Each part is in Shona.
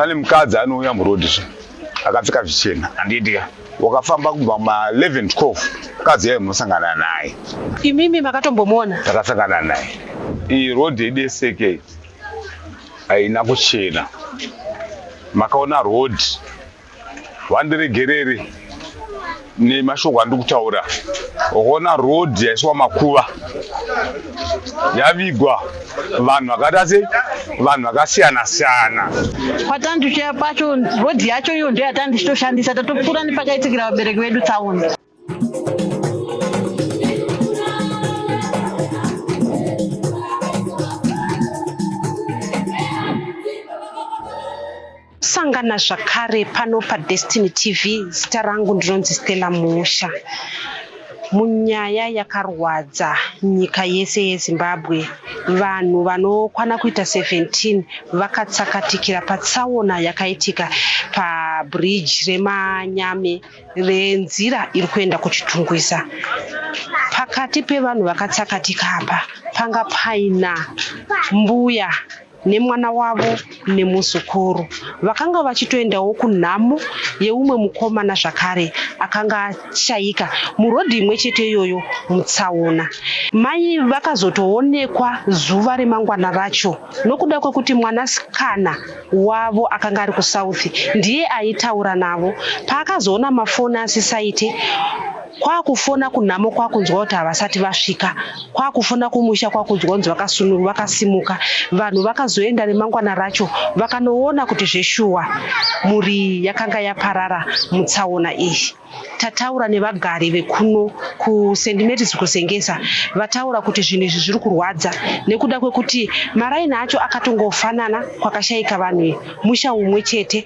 Pane mukadzi anouya muroad zve akapfeka zvichena handiitika wakafamba kubva ma 11 12 mukadzi yaye munosangana naye. Imimi makatombomuona? Takasangana naye. Iyi road yedu yeSeke haina kuchena. Makaona road Vandiregerere nemashoko andiri kutaura. Wakaona road yaiswa makuva yavigwa vanhu vakaita sei, vanhu vakasiyana siyana. Kwatandichiya pacho road yacho iyo ndiyo yatandichitoshandisa tatopfuura nepakaitikira vabereki vedu tsaona. Sangana zvakare pano paDestiny TV, zita rangu ndinonzi Stella Musha. Munyaya yakarwadza nyika yese yeZimbabwe, vanhu vanokwana kuita 17 vakatsakatikira patsaona yakaitika pabridge reManyame renzira iri kuenda kuChitungwiza. Pakati pevanhu vakatsakatika apa panga paina mbuya nemwana wavo nemuzukuru vakanga vachitoendawo kunhamo yeumwe mukomana zvakare akanga ashaika murodhi imwe chete iyoyo mutsaona. Mai vakazotoonekwa zuva remangwana racho nokuda kwekuti mwanasikana wavo akanga ari kuSouth ndiye aitaura navo. Paakazoona mafoni asisaite kwakufona kunhamo kwakunzwa kuti havasati vasvika kwakufona kumusha kwakunzwa kunzi vakasimuka vanhu vakazoenda remangwana racho vakanoona kuti zveshuwa mhuri yakanga yaparara mutsaona iyi tataura nevagari vekuno kuSt Mary's kuZengeza vataura kuti zvinhu izvi zviri kurwadza nekuda kwekuti maraini acho akatongofanana kwakashaika vanhu musha umwe chete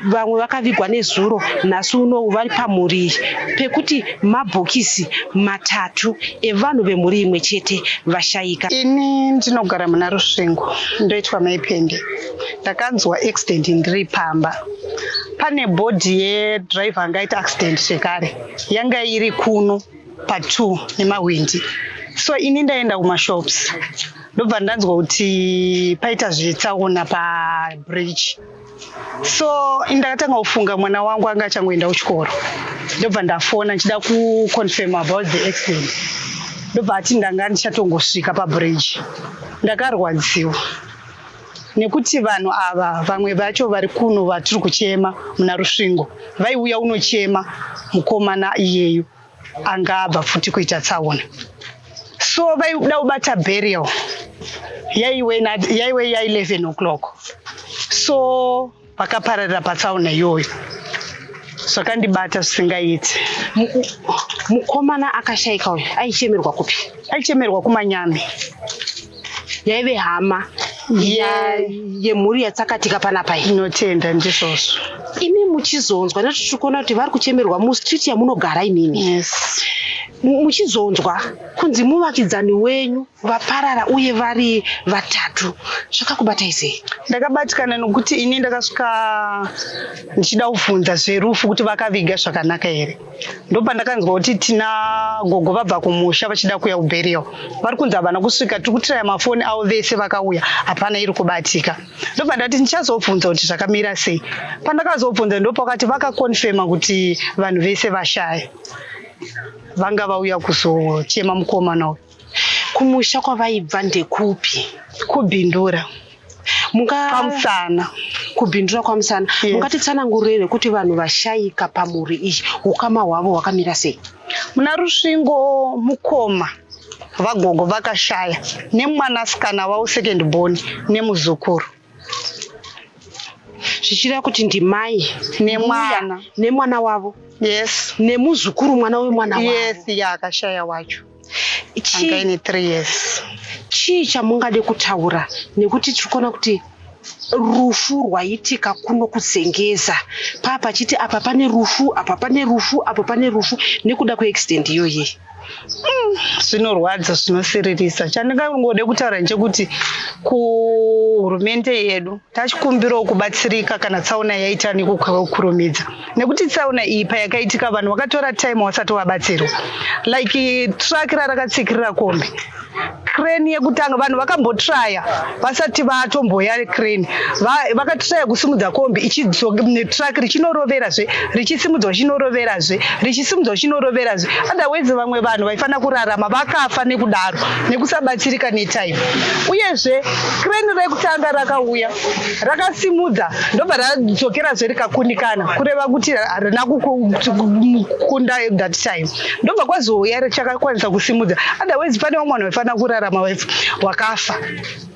vamwe vakavigwa nezuro nhasi unowu vari pamhuri iyi pekuti mabhokisi matatu evanhu vemhuri imwe chete vashaika. Ini ndinogara muna Rusvingo ndoitwa Mai Pende. Ndakanzwa accident ndiri pamba. Pane body yedriver anga aita accident zvekare yanga iri kuno pa2 nemahwindi. So ini ndaenda kumashops ndobva ndanzwa kuti paita zvetsaona pabridge so ndakatanga kufunga mwana wangu anga achangoenda kuchikoro ndobva ndafona ndichida kuconfirm about the accident ndobva ati ndanga ndichatongosvika pabridge ndakarwadziwa nekuti vanhu ava vamwe vacho vari kuno vatiri kuchema muna Rusvingo vaiuya unochema mukomana iyeyu anga abva futi kuita tsaona so vaida kubata burial yaiwe ya 11 o'clock so vakapararira patsaona iyoyo zvakandibata zvisingaiti. Mukomana akashaika uyu aichemerwa kupi? Aichemerwa kuManyame. Yaive hama yemhuri yatsakatika panapa iyi. Inotenda ndizvozvo. Imi muchizonzwa nekuti tiri kuona kuti vari kuchemerwa mustreet yamunogara imimi. Yes. Muchizonzwa kunzi muvakidzani wenyu vaparara uye vari vatatu zvakakubatai sei? Ndakabatikana nokuti ini ndakasvika ndichida kubvunza zverufu kuti vakaviga zvakanaka here. Ndopandakanzwa kuti tina gogo vabva kumusha vachida kuuya kuburial. Vari kunzi havana kusvika, tiri kutiraya mafoni avo vese vakauya, hapana iri kubatika. Ndobva ndati ndichazobvunza kuti zvakamira sei. Pandakazobvunza ndopakati vakakonfema kuti vanhu vese vashaya. Vanga vauya kuzochema mukomana uyu. Kumusha kwavaibva ndekupi? KuBindura. Kwamusana. KuBindura kwaMusana. Yes. Mungatitsanangurire kuti vanhu vashaika pamhuri iyi ukama hwavo hwakamira sei? Muna Rusvingo mukoma vagogo vakashaya nemwanasikana wavo second born nemuzukuru. Zvichireva kuti ndimai nemwana nemwana wavo. Yes. Nemuzukuru mwana wemwana wavo. Yes, ya akashaya wacho. Anga aine 3 years. Chii chamungade kutaura nekuti tiri kuona kuti rufu rwaitika kuno kuZengeza paa pachiti apa pane rufu apa pane rufu apo pane rufu nekuda kweaccident iyoyi. Zvinorwadza, zvinosiririsa. Chandingangode kutaura ndechekuti kuhurumende yedu tachikumbirawo kubatsirika kana tsaona yaita nekukurumidza, nekuti tsaona iyi payakaitika vanhu vakatora time vasati vabatsirwa. Like truck rarakatsikirira kombi, crane yekutanga vanhu vakambotraya vasati vatomboya. Crane vakatraya kusimudza kombi, netruck richinoroverazve, richisimudzwa, chinoroverazve, richisimudzwa, chinoroverazve. Otherwise vamwe vanhu vaifanira kurarama vakafa nekudaro, nekusabatsirika netime. Uyezve crane rekutanga rakauya, rakasimudza, ndobva radzokerazve rikakunikana, kureva kuti harina kukunda that time. Ndobva kwazouya chakakwanisa kusimudza. Otherwise pane vamwe vanhu vaifanira kurarama vakafa.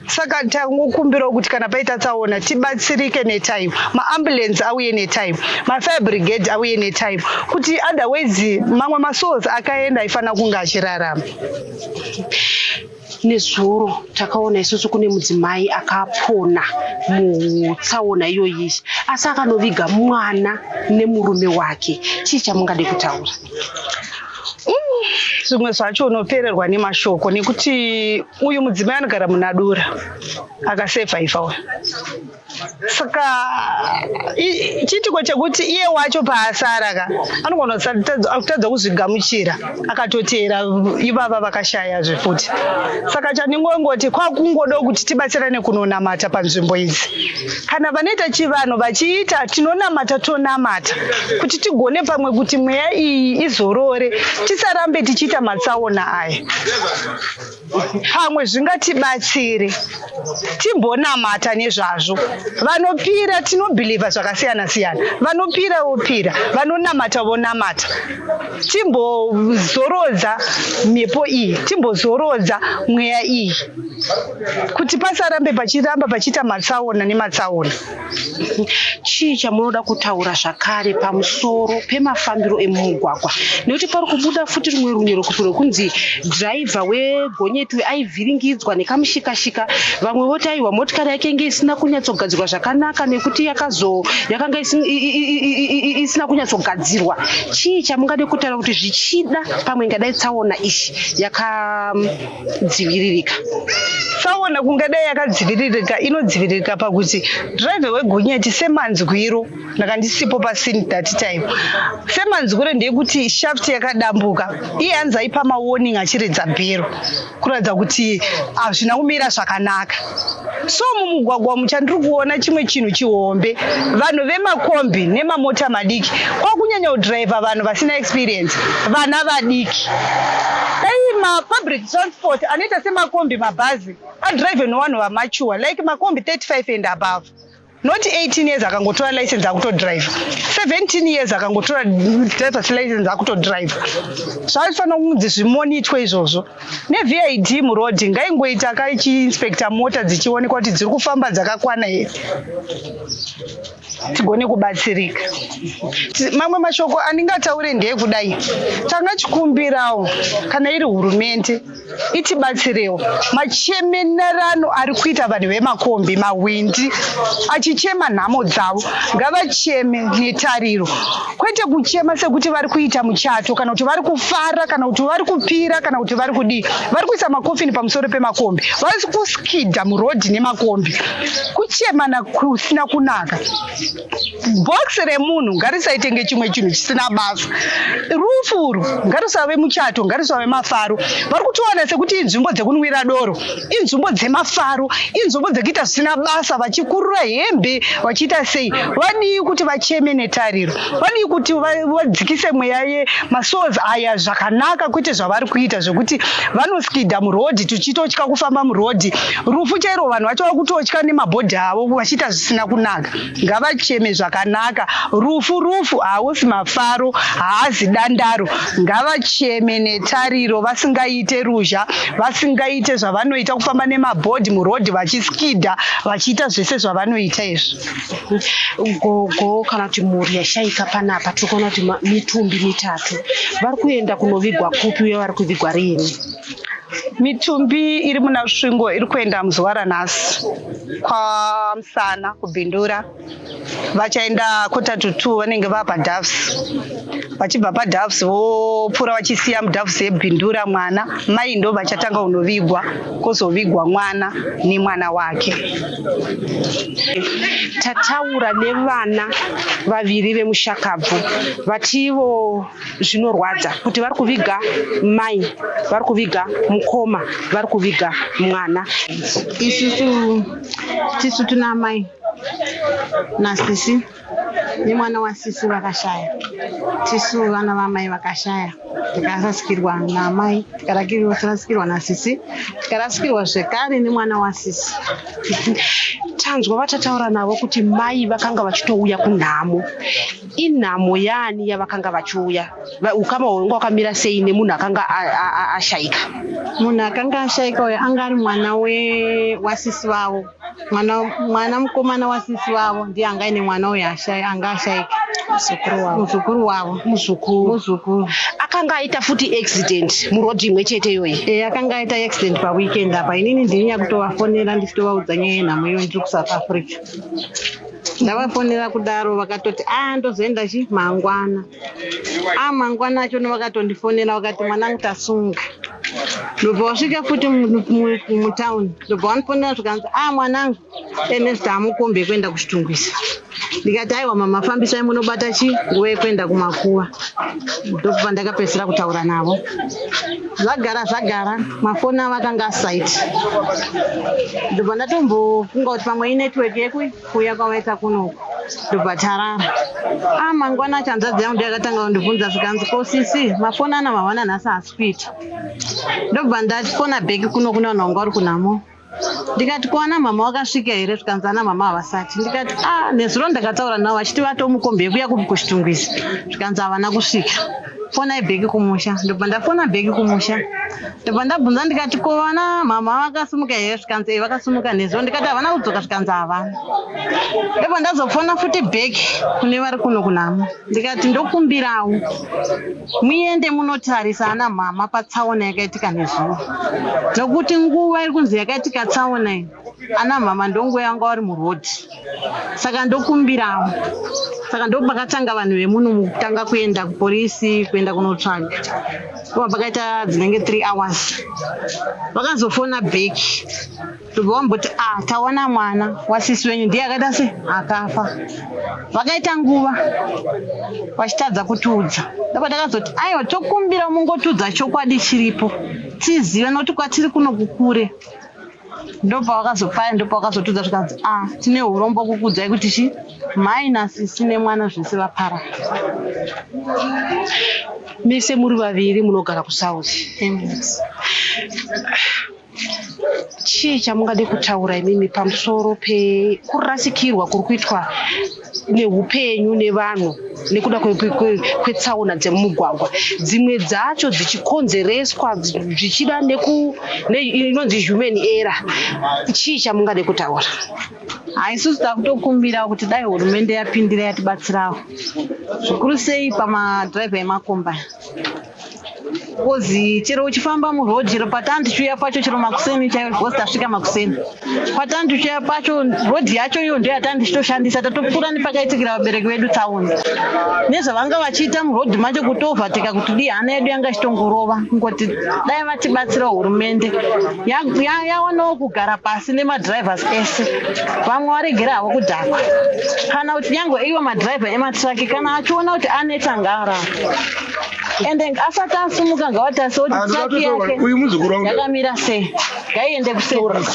Saka tangokumbirawo kuti kana paita tsaona tibatsirike netime, maambulance auye netime, mafire brigade auye netime, kuti otherwise mamwe masouls akaenda aifanira kunge achirarama. Nezuro takaona isusu kune mudzimai akapona mutsaona iyoyi, asi akanoviga mwana nemurume wake. Chii chamungade kutaura? Zvimwe zvacho unopererwa nemashoko, nekuti uyu mudzimai anogara munadura, akasurviva uyu. Saka chiitiko chekuti iye wacho paasara ka, anogona kutadza kuzvigamuchira, akatoteera ivava vakashaya zvefuti. Saka chandingongoti kwakungoda kuti tibatsirane kunonamata panzvimbo idzi. Kana vanoita chivanhu vachiita, tinonamata, tonamata kuti tigone pamwe kuti mweya iyi izorore, tisarambe tichiita matsaona aya. Pamwe zvingatibatsire timbonamata nezvazvo. Vanopira, tinobhilivha zvakasiyana siyana, vanopira vopira, vanonamata vonamata. Timbozorodza mhepo iyi, timbozorodza mweya iyi, kuti pasarambe pachiramba pachiita matsaona nematsaona. Chii chamunoda kutaura zvakare pamusoro pemafambiro emumugwagwa, nekuti pari kubuda futi rumwe runyerekupe rwekunzi dhiraivha wegonyeti aivhiringidzwa nekamushikashika? Vamwe voti aiwa, motikari yake inge isina kunyatsogadzirwa zvakanaka, nekuti yakazo yakanga isina kunyatsogadzirwa. Chii chamungade kutaura kuti zvichida pamwe ingadai tsaona iyi yakadziviririka? Tsaona kungadai yakadziviririka, inodziviririka pakuti dhiraivha wegonyeti, semanzwiro, ndakandisipo pascene that time, semanzwiro ndeyekuti shaft yakadambuka. Iye hanzi aipa mawarning achiridza bhero, kuratidza kuti hazvina kumira zvakanaka. So mumugwagwa umu chandiri kuona chimwe chinhu chihombe, vanhu vemakombi nemamota madiki kwakunyanya kudhiraivha, vanhu vasina experience, vana vadiki. Dai mapublic transport anoita semakombi, mabhazi adhiraivhe nevanhu vamature, like makombi 35 and above, not 18 years akangotora license akutodrive, 17 years akangotora drivers license akutodrive. Zvaifanira kunzi zvimonitwe izvozvo neVID murodhi, ngaingoita kaichiinspecta mota dzichionekwa kuti dziri kufamba dzakakwana here, tigone kubatsirika. Mamwe mashoko andingataure ndeyekudai: tanga chikumbirawo kana iri hurumende itibatsirewo machemerano ari kuita vanhu vemakombi, mahwindi achichema nhamo dzavo. Ngavacheme netariro, kwete kuchema sekuti vari kuita muchato, kana kuti vari kufara, kana kuti vari kupira, kana kuti vari kudii. Vari kuisa makofini pamusoro pemakombi, vari kuskidha murodhi nemakombi, kuchemana kusina kunaka. Bhokisi remunhu ngarisaitenge chimwe chinhu chisina basa. Rufu urwu ngarisave muchato, ngarisave mafaro. Vari kutowana sekuti inzvimbo dzekunwira doro, inzvimbo dzemafaro, inzvimbo dzekuita zvisina basa, vachikurura hembe, vachiita sei. Vadii kuti vacheme netariro? Vadii kuti vadzikise mweya yemasouls aya zvakanaka, kwete zvavari kuita zvekuti vanoskidha murodhi, tichitotya kufamba murodhi. Rufu chairo vanhu vacho vakutotya nemabhodhi avo, vachiita zvisina kunaka. Ngavacheme zvakanaka. Rufu rufu, hausi mafaro, haazi dandaro. Ngavacheme netariro, vasingaite ruzha, vasingaite zvavanoita kufamba nemabhodhi murodhi, vachiskidha, vachiita zvese zvavanoita izvi. Gogo kana kuti mhuri yashaika panapa, tiri kuona kuti mitumbi mitatu. Vari kuenda kunovigwa kupi, uye vari kuvigwa riini? Mitumbi iri muna Rusvingo iri kuenda muzuva ranhasi kwaMusana kuBindura. Vachaenda 1:45 vanenge vapa Doves. Vachibva paDoves vopfuura vachisiya muDoves yeBindura mwana. Mai ndo vachatanga kunovigwa, kozovigwa mwana nemwana wake. Tataura nevana vaviri vemushakabvu vativo zvinorwadza kuti vari kuviga mai, vari kuviga mukoma, vari kuviga mwana. Isusu tisu tuna mai nasisi nemwana wasisi vakashaya. Tisu vana vamai vakashaya, tikarasikirwa namai, tikarasikirwa nasisi, tikarasikirwa zvekare nemwana wasisi. Tanzwa vatataura navo kuti mai vakanga vachitouya kunhamo. Inhamo yaani yavakanga vachiuya? Ukama hwanga hwakamira sei nemunhu akanga ashaika? Munhu akanga ashaika uyu anga ari mwana wasisi vavo. Mwana mukomana wasisi vavo ndiye anga aine mwana uyu anga ashaika. Muzukuru wavo. Muzukuru. Muzukuru. Akanga aita futi accident murodhi imwe chete iyoyi. Eh, akanga aita accident paweekend apa. Inini ndini nyakutovafonera ndichitovaudza nyaya yenhamo iyoyo ndiri kuSouth Africa. Ndavafonera kudaro vakatoti a ndozoenda chi mangwana. A mangwana acho vakatondifonera vakati mwanangu tasunga. Ndobva wasvika futi mutauni. Ndobva wandifonera zvikanzi a mwanangu Ernest amukombe kuenda kuChitungwiza. Ndikati aiwa mama fambisai munobata chi nguva yekuenda kumakuva. Ndobva ndakapedzisira kutaura navo. Zvagara zvagara mafoni avo akanga asaiti. Ndobva ndatombofunga kuti pamwe inetwork yekuuya kwavaita kunoku. Ndobva tarara. A mangwana acho hanzvadzi yangu ndiyo yakatanga kundibvunza zvikanzi ko sisi mafoni ana mama nanhasi haasi kuita. Ndobva ndafona bheki kuno kune vanhu vanga vari kunhamo. Ndikati ko ana mama wakasvika here zvikanzi ana mama havasati. Ndikati a nezuro ndakataura navo vachiti vatomukombi yekuya kupi kuChitungwiza. Zvikanzi havana kusvika. Fonai bheki kumusha. Ndobva ndafona bheki kumusha. Ndobva ndabvunza ndikati ko vana mama vakasimuka here zvikanzi eh vakasimuka nezuro. Ndikati havana kudzoka zvikanzi havana. Ndobva ndazofona futi bheki kune vari kuno kunhamo. Ndikati ndokumbirawo muende munotarisa ana mama patsaona yakaitika nezuro. Nokuti nguva iri kunzi yakaitika tsaona iyi ana mama ndonguva yanga vari murodhi. Saka ndokumbirawo. Saka ndopakatanga vanhu vemuno kutanga kuenda kuporisi kuenda kunotsvaga. Ndobva pakaita dzinenge 3 hours. Vakazofona bheki. Ndobva vamboti ah tawana mwana wasisi wenyu ndiye akaita se akafa. Vakaita nguva vachitadza kutiudza. Ndobva takazoti aiwa tokumbira mungotiudza chokwadi chiripo tizive nokuti kwatiri kuno kukure. Ndobva vakazopaya ndobva vakazotiudza zvikanzi ah tine urombo kukuudzai kuti chi mai nasisi nemwana zvese vaparara. Mese muri vaviri munogara kuSouth. Chii chamungade kutaura imimi pamusoro pekurasikirwa kuri kuitwa neupenyu nevanhu nekuda kwetsaona dzemumugwagwa, dzimwe dzacho dzichikonzereswa zvichida inonzi human error? Chii chamungade kutaura? Isusu takutokumbira kuti dai hurumende yapindira yatibatsirawo zvikuru sei pamadhiraivha emakomba. Kozi chero uchifamba murodhi chero patani tichiuya pacho chero makuseni chaiwo because tasvika makuseni. Patani tichiuya pacho rodhi yacho iyo ndiyo yatani tichitoshandisa tatopfuura nepakaitikira vabereki vedu tsaona. Nezvavanga vachiita murodhi macho kutoovhateka kuti dii hana yedu yanga ichitongorova kungoti dai vatibatsirawo hurumende yawanawo kugara pasi nemadhiraivhas ese. Vamwe varegera havo kudhakwa. Kana kuti nyangwe iwo madhiraivha ematiraki kana achiona kuti aneta ngaarapwe. Ende asati asumuka ngavatarise kuti traki yake yakamira sei, ngaiende kuservice.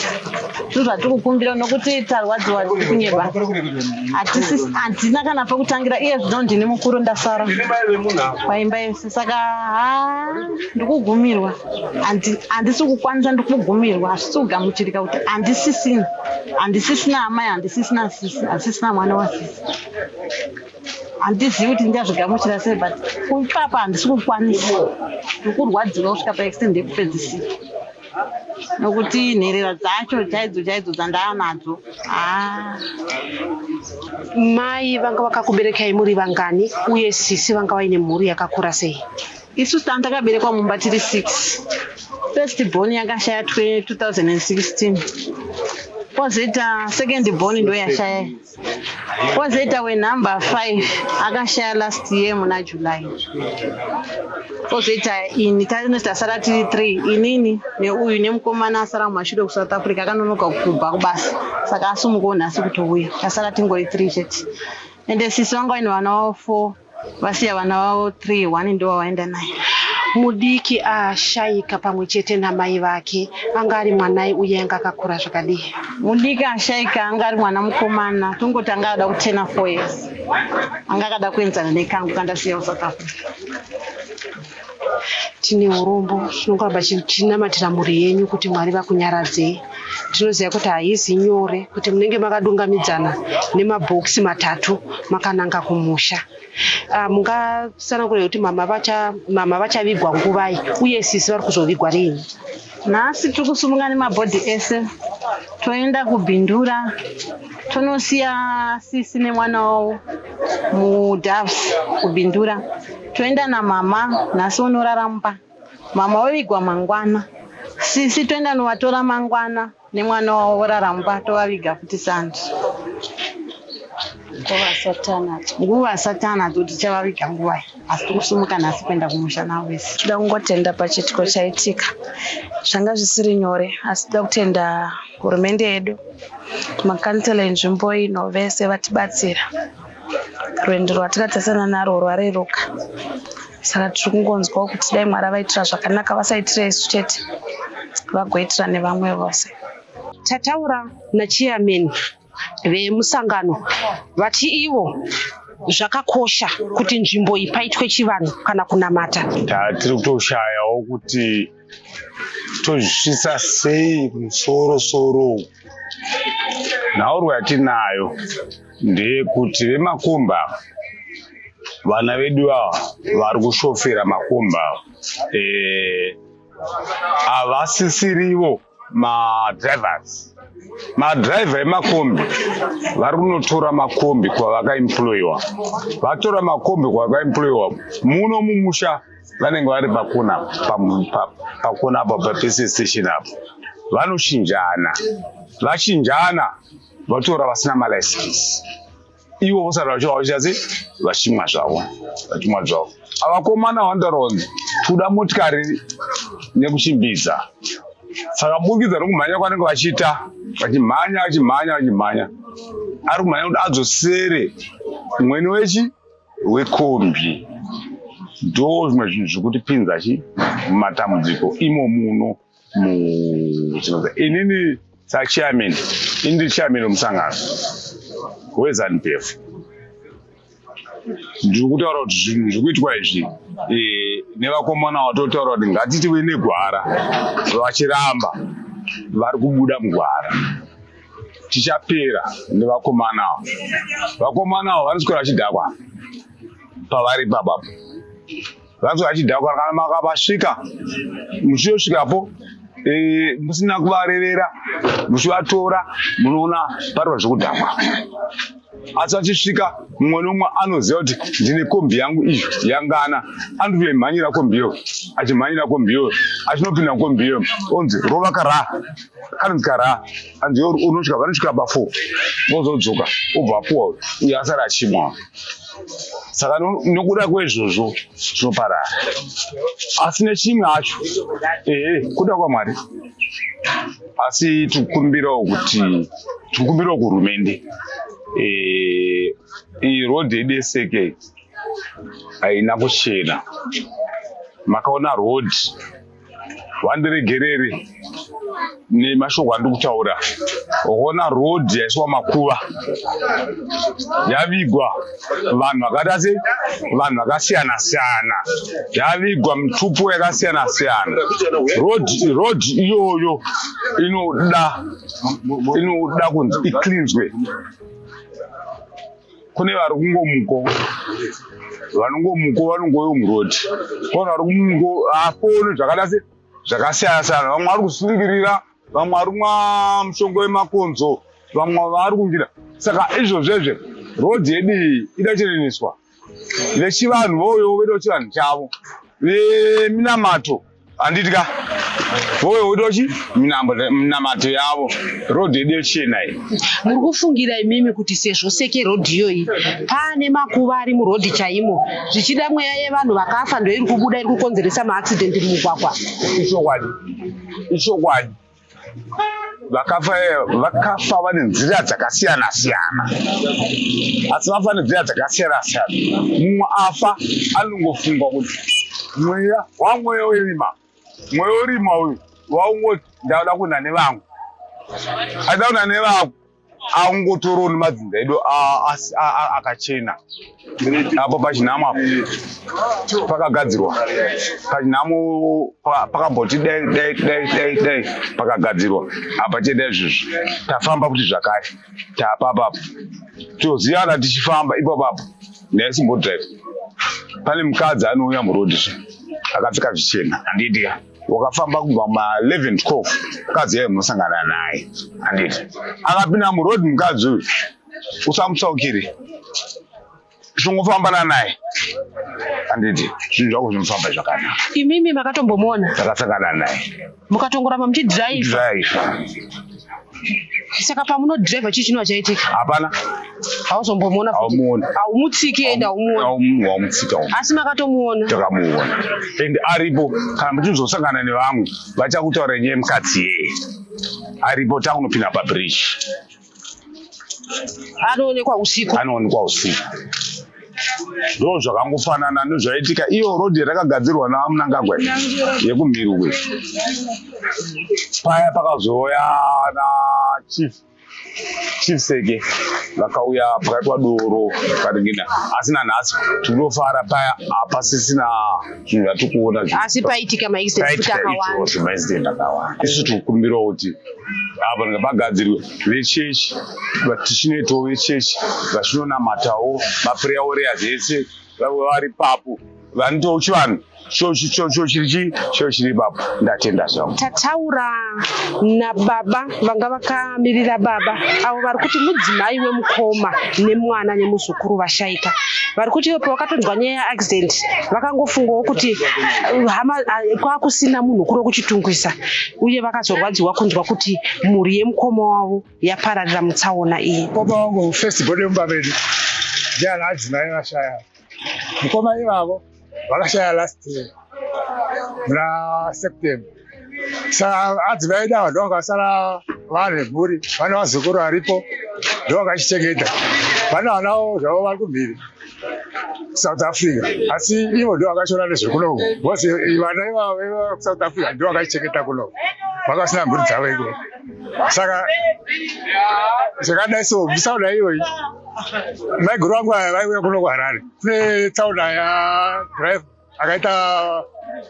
Zvinhu zvatiri kukumbira nokuti tarwadziwa tiri kunyeba. Hatina kana pekutangira iye zvino ndini mukuru ndasara paimba yese saka haa ndikugumirwa. Handisi kukwanisa ndikugumirwa hazvisi kugamuchirika kuti handisisina. Handisisina amai, handisisina sisi, handisisina mwana wasisi. Handizivi kuti ndichazvigamuchira sei but ipapa handisi kukwanisa. Ndikurwadziwa kusvika paextend yekupedzisira. Nokuti nherera dzacho chaidzo chaidzo dzandaanadzo. Mai vanga vakakuberekai muri vangani uye sisi vanga vaine mhuri yakakura sei? Isusu tanga takaberekwa mumba tiri 6. First born yakashaya 2016, kwozoita second born ndo yashaya, kwozoita wenumber 5 akashaya last year muna July, kwozoita ini. Tasara tiri 3, inini neuyu nemukomana asara mumashure kuSouth Africa, akanonoka kubva kubasa, saka asumukawo nhasi kutouya. Tasara tingori 3 chete. Ende sisi vanga vaine vana vavo 4, vasiya vana vavo 3, 1 ndo vavaenda naye. Mudiki ashayika pamwe chete namai vake anga ari mwanai, uye anga akakura zvakadii? Mudiki ashayika anga ari mwana mukomana, tongoti anga akada kutena 4 years, anga akada kuenzana nekangu kandasiya kuSouth Africa. Tine urombo. Tinongoramba tichinamatira mhuri yenyu kuti Mwari vakunyaradzei. Tinoziva kuti haizi nyore kuti munenge makadungamidzana nemabhokisi matatu makananga kumusha. Mungatsanangura kuti mama vachavigwa nguvai, uye sisi vari kuzovigwa rini? Nhasi tiri kusumuka nemabhodhi ese, toenda kuBindura, tonosiya sisi nemwana wavo muDoves kuBindura, toenda namama nhasi, unorara mumba mama, vovigwa mangwana. Sisi toenda novatora mangwana nemwana wavo, vorara mumba, tovaviga futi Sunday. Nguva satana kuti tichavaviga nguvai, asi tiri kusumuka nhasi kuenda kumusha navo vese. Toda kungotenda pachiitiko chaitika. Zvanga zvisiri nyore, asi toda kutenda hurumende yedu, makansela enzvimbo ino, vese vatibatsira. Rwendo rwatakatarisana narwo rwareruka, saka tiri kungonzwawo kuti dai Mwari avaitira zvakanaka, vasaitira isu chete, vagoitira nevamwe vose. Tataura nachairman vemusangano, vati ivo zvakakosha kuti nzvimbo iyi paitwe chivanhu kana kunamata. Tatiri kutoshayawo kuti tozvisvitsa sei kumusoro soro. Nhaurwa yatinayo ndeyekuti vemakomba, vana vedu ava vari kushofera makomba, havasisirivo madrivers. Madhiraivha emakombi vari kunotora makombi kwavakaemployiwa. Vatora makombi kwavakaemployiwa, muno mumusha vanenge vari pakona, pakona apo paPC station apo, vanochinjana. Vachinjana, vatora vasina malicense, ivo vosara vachivachiasi vachimwa zvavo, vachimwa zvavo. Avakomana vandoronzi kuda motikari nekuchimbidza, saka kubukidza nokumhanya kwanenge vachiita, vachimhanya, vachimhanya, vachimhanya, ari kumhanya kuti adzosere mwene wechi wekombi. Ndo zvimwe zvinhu zvekutipinza chi mumatambudziko imo muno. Inini sachairman, ini ndiri chairman wemusangano weZANU PF, ndiri kutaura kuti zvinhu zvikuitwa izvi nevakomana vatotaura kuti ngatitiwe negwara, vachiramba, vari kubuda mugwara. Tichapera nevakomana ava. Vakomana ava vanoswera vachidhakwa pavari papapo, vanoswera vachidhakwa. Kana makavasvika, muchiyosvikapo musina kuvarevera, muchivatora, munoona pariwa zvekudhakwa. Asi vachisvika, mumwe nomumwe anoziva kuti ndine kombi yangu iyo yangana, anotoimhanyira kombiyo, achimhanyira kombiyo, achinopinda kombiyo, onzi rova kara, kanonzi kara, anzi unosvika, vanosvika pa4, vozodzoka, obva apuwa, uyo asara achimwa. Saka nokuda kwezvozvo zvinoparara. Asi nechimwe hacho, ehe, kuda kwaMwari, asi tikukumbirawo kuti, tikukumbirawo kuhurumende, iyi road yedu yeSeke haina kuchena. Makaona road, wandiregerere nemashoko andiri kutaura, wakaona road yaiswa makuva, yavigwa vanhu vakaita se vanhu vakasiyana siyana, yavigwa mitupo yakasiyana siyana. Road iyoyo inoda kunzi icleanswe. Kune vari kungomuko, vanongomuko, vanongoyo muroad, kune vari kumuko afoni zvakada se zvakasiyana siyana. Vamwe vari kusungirira, vamwe vari kumwa mushonga wemakonzo, vamwe vari kungira. Saka izvozvezve road yedu iyi ida kucheneneswa. Vechivanhu voyo vedo chivanhu chavo, veminamato. Handiti ka voye votochi minamato yavo, rodhi yedu yochena iyi. Muri kufungira imimi kuti sezvo Seke rodhi iyoyi paane makuva ari murodhi chaimo, zvichida mweya yevanhu vakafa ndoiri kubuda iri kukonzeresa maaccident mumugwagwa? Ichokwadi, ichokwadi. Vakafa vakafa vane nzira dzakasiyana siyana, asi vafa nenzira dzakasiyana siyana. Mumwe afa anongofunga kuti mweya wamweya werima, mweya werima uyu waungoti ndauda kuenda nevangu, aida kuenda nevangu, aungotorawo nemadzinza edu akachena. Apo pachinhamo apo pakagadzirwa, pachinhamo pakamboti dai dai dai dai dai pakagadzirwa apa. Tienda izvozvo, tafamba kuti zvakare tapapapo toziyana tichifamba ipapapo. Ndaisimbodrive, pane mukadzi anouya murodhi akapfeka zvichena, handiti ka? Wakafamba kubva ma11 12, mukadzi yayo munosangana naye, handiti? Akapinda murodhi mukadzi uyu, usamutsaukire, chingofambana naye, handiti? Zvinhu zvako zvinofamba zvakanaka. Imimi makatombomuona? Takasangana naye. Mukatongoramba muchidhiraivha? Dhiraivha. Saka pamunodhiraivha, chii chinova chaitika? Hapana. Hauzombomuona futi? Haumuoni. Haumutsiki ende haumuoni? Wamutsika. Asi makatomuona? Takamuona, and aripo. Kana muchizosangana nevamwe, vachakutaura nyaya yemukadzi yeye. Aripo, takunopinda pabridge. Anoonekwa usiku? Anoonekwa usiku. Ndo zvakangofanana nezvaitika iyo rodhi rakagadzirwa naMnangagwa yekumhirukwe paya. Pakazouya na Chief Seke, vakauya, pakaitwa doro karingina, asi nanhasi tinofara paya hapasisina zvinhu zvatikuona. Asi paitika maaccident futi akawanda. Izvozvo, maaccident akawanda. Isu tikukumbirawo kuti apa ngapagadzirwe. Vechechi tichinoitawo, vechechi vachinonamatawo, maprayer warriors ese vari papo, vanoitawo chivanhu cho chiri chiri ipapo. Ndatenda zvangu. Tataura nababa vanga vakamirira baba avo vari kuti mudzimai wemukoma nemwana nemuzukuru vashaika. Vari kuti ivo pavakatonzwa nyaya yeaccident, vakangofungawo kuti hama kwakusina munhu kuri kuChitungwiza, uye vakazorwadziwa kunzwa kuti mhuri yemukoma wavo yapararira mutsaona iyi. Mukoma wangu, first born yemumba medu, ndiana adzimai vashaya. Mukoma ivavo vakashaya last year muna September. Saka adzimai edu ava ndo vakasara vane mhuri, vane vazukuru varipo, ndo vakachichengeta. Vane vanawo zvavo vari kumhiri, South Africa, asi ivo ndo vakashora nezvekunoku, because vana ivavo kuSouth Africa ndo vakachichengeta kunoku, vakasina mhuri dzavo ikoko. Saka zvakadai so, misauna iyoyi, maiguru vangu aya vaiuya kuno kuHarare, kune tsaona yadrive akaita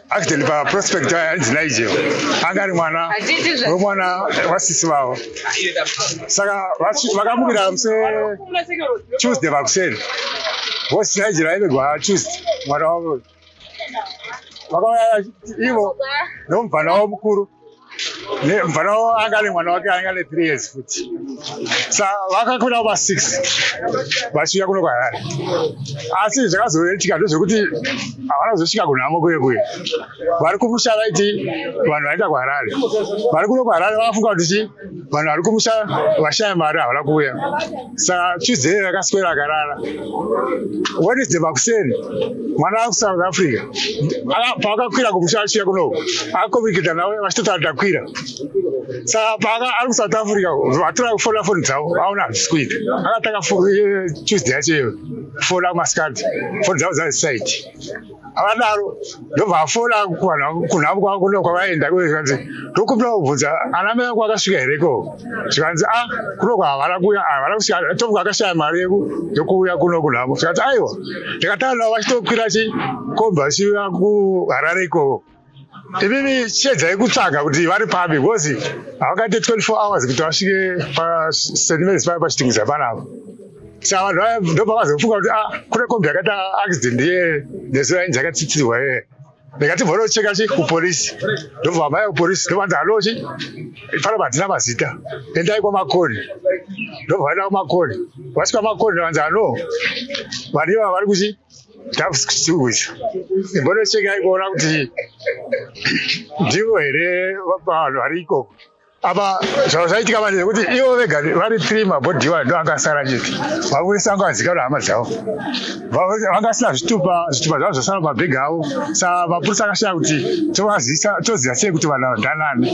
accident paProspect, ainzi Nigel, anga ari mwana wemwana wasisi vavo. Saka vakamukira musi Tuesday vakuseni, vosi Nigel aivegwa Tuesday, mwana wavo. Vakauya ivo nomubvana wavo mukuru. Mubvana wavo anga ane mwana wake anga ane 3 years futi. Sa vakakwira kuma 6 vachiuya kuno kuHarare, asi zvakazoitika ndezvekuti havana kuzosvika kunhamo kuye kuye. Vari kumusha vaiti vanhu vaenda kuHarare, vari kuno kuHarare vakafunga kuti chi vanhu vari kumusha vashaya mari, havana kuuya. Saka Tuesday akaswera akarara. Wednesday makuseni, mwana akuSouth Africa paakakwira kumusha achiuya kunoku, akacommunicata navo vachitotaura, "Takwira." Saka paaka ari kuSouth Africa, vatora kufona foni dzavo, aona hazvisi kuita. Akatanga Tuesday yacho iyoyo kufona kumasikati, foni dzavo dzaisaiti. Akadaro ndobva afona kunhamo kwavo kuno kwavaenda, zvikanzi, "Ndokumbira kubvunza, ana mai vangu vakasvika here ikoko?" Zvikanzi, "A, kunoko havana kuuya, havana kusvika, tofunga akashaya mari yekuuya kuno kunhamo." Zvikanzi, "Aiwa, ndakataura navo vachitokwira chikombi vachiuya kuHarare ikoko. Imimi chiedzai kutsvaga kuti vari papi, because havakaite 24 hours kuti vasvike paSt Marys paya paChitungwiza panapa." Saka vanhu vaya ndopavazofunga kuti, "Ah, kune kombi yakaita accident ye nezuva yainzi yakatsitirwa ye." Ndikati, "Vonocheka chi kupolisi." Ndobva vamaya kupolisi, ndovanzi, "Alochi panapa hatina mazita, endai kwaMakoni." Ndobva vaenda kwaMakoni. Vasvika Makoni, vanzi, "Ano vanhu ivava vari kuchi Doves kuchitungwiza. Imbonochekai kuona kuti ndivo here vanhu vari ikoko. Apa zvava zvaitika manje kuti ivo vega vari three mabhodhi iwayo ndo anga asara chete. Vamwe vese vanga vazikanwa hama dzavo. Vanga vasina zvitupa, zvitupa zvavo zvasara mumabhegi avo. Saka mapurisa akashaya kuti tovazivisa toziva sei kuti vanhu ava ndanani.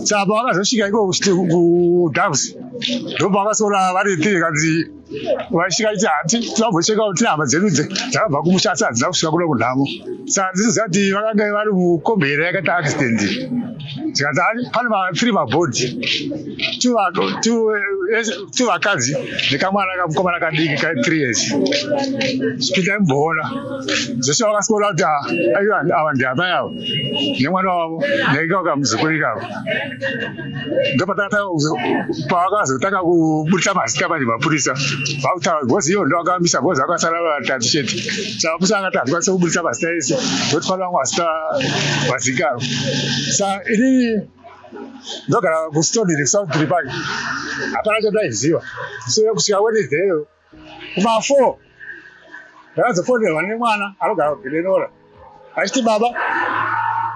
Saka pavakazosvika ikoko kuDoves ndopavakazoona vari three kanzi vaisvika iti hati tinombosvika tine hama dzedu dzakabva kumusha asi hadzina kusvika kuno kunhamo. Saka ndinoziva kuti vakanga vari mukombi here yakaita accident. Zvikanzi hai pane mathree mabhodhi two vakadzi nekamwana kamukomana kadiki ka 3 years. Chipindai mumboona. Zvese vakaswera kuti aiwa ava ndiamai ava nemwana wavo nekako kamuzukuru ikako. Ndopatakatanga pavakazotanga kubudisa mazita manje mapurisa vakutaura because ivo ndovakambisa because vakasara vatatu chete. Saka mapurisa akati hatikwanise kubudisa mazita ese nekuti pane vamwe vasita vazikanwa. Saka inini ndogara kuStonehill kuSouth Tree Park hapana chandaiziva. So kusvika Wednesday iyoyo kuma 4 ndakazofonerwa nemwana anogara kuGlenora achiti baba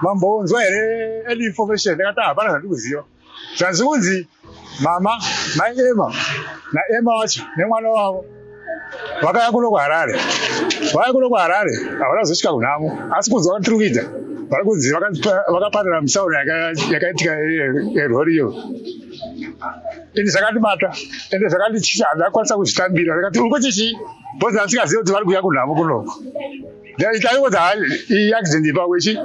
mambonzwa here any information ndakati hapana zvandikuziva zvanzi kunzi mama mai Emma naEmma wacho nemwana wavo vakauya kuno kuHarare vauya kuno kuHarare havana kuzosvika kunhamo asi kunzwa kwatiri kuita vari kunzi vakaparira misauro yakaitika yerori iyo ini zvakandibata ende zvakandityisa handakwanisa kuzvitambira ndikati uri kuti chii because ndandisikazivi kuti vari kuuya kunhamo kunoko ndaikodza iyi accident ipapo ichi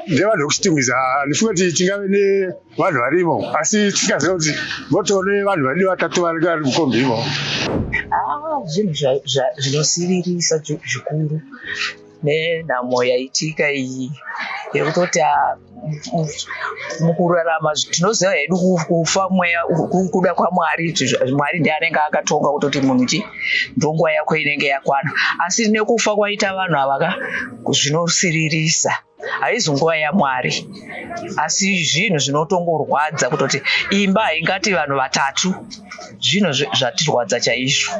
ndevanhu vekuchitungwiza handifunge kuti tingave nevanhu varimo asi tisingazive kuti votoone vanhu vaidi vatatu vari vari mukombi imomo. Zvinhu zvinosiririsa zvikuru nenhamo yaitika iyi yekutoti mukurarama tinoziva hedu kufa mweya kuda kwaMwari, Mwari ndiye anenge akatonga kutoti munhu chi ndonguva yako inenge yakwana, asi nekufa kwaita vanhu ava ka zvinosiririsa. Haizi nguva yaMwari, asi zvinhu zvinotongorwadza kutoti imba haingati vanhu vatatu, zvinhu zvatirwadza chaizvo.